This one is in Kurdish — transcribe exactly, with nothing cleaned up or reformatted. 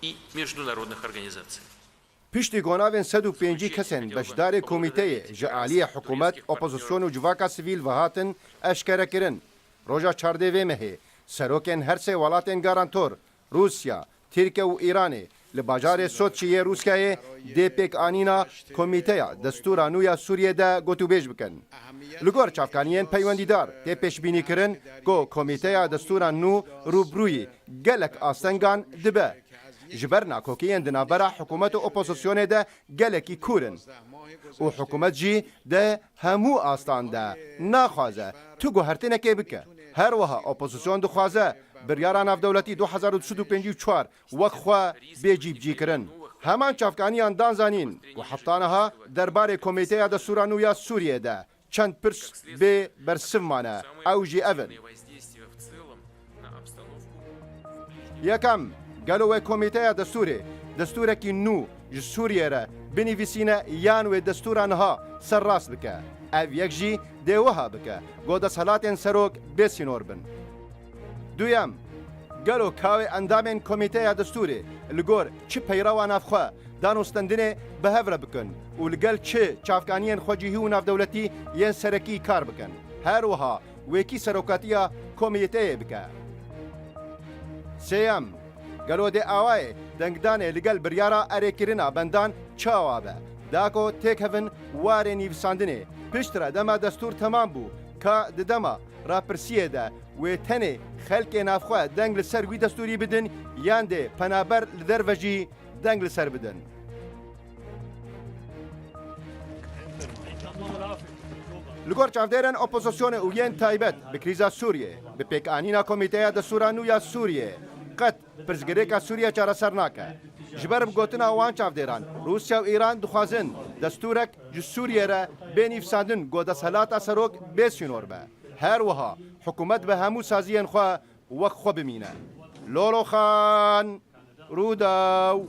и международных организаций. Piştî gonavên sed û pêncî kesên beşdarê komîteyê ji aliyê hikûmet, opozîsyon û civaka sivîl ve hatin eşkerekirin, roja çardê vê mehê serokên her sê welatên garantor, Rûsya, Tirkiye û Îranê, li bajarê Soçî yê Rûsyayê dê pêkanîna Komîteya Destûra Nû ya Sûriyê de gotûbêj bikin. Li gor çavkaniyên peywendîdar tê pêşbînîkirin ku Komîteya Destûra Nû rûbrûyî gelek astengan dibe. Ji ber nakokiyên di navbera hikûmet û opozisyonê de gelekî kûr in. Û hikûmet jî di hemû astan de naxwaze tu guhertinekê bike. Her wiha opozîsyon dixwaze biryara navdewletî du hezar û du sed û pêncî û çar wek xwe bê cîbicîkirin. Heman çavkaniyan dan zanîn ku heta niha derbarê Komîteya Destûra Nû ya Sûriyê de çend pirs bê bersiv mane. Ew jî ev in. Yekem, gelo wê Komîteya Destûrê destûrekî nû ji Sûriyê re binivîsîne yan wê destûra niha serrast bike? Ev yek jî dê wiha bike, ku desthilatên serok bê sînor bin. Duyem, gelo ka wê endamên Komîteya Destûrê li gor çi peyrewa navxwe danûstendinê bi hev re bikin û li gel çi çavkaniyên xwecihî û navdewletî yên serekî kar bikin? Her wiha wê kî serokatiya komîteyê bike? Sêyem, gelo dê awayê dengdanê li gel biryara erêkirina bendan çawa be? Da ku têkevin warê nivîsandinê, piştre dema destûr temam bû, ka di dema rapirsiyê de wê tenê xelkê navxwe deng li ser wî destûrî bidin yan dê penaber li derve jî deng li ser bidin? Li gor çavdêrên opozisyonê û yên taybet bi krîza Sûriyê, bi pêkanîna Komîteya Destûra Nû ya Sûriyê, qet pirsgirêka Sûriye çareser nake. Ji ber bi gotina wan çavdêran, Rûsya û Îran dixwazin destûrek ji Sûriyê re bê nivîsandin, ku desthilata serok bê sînor be. Her wiha hikûmet bi hemû saziyên xwe wek xwe bimîne. Lolo Xan, Rûdaw.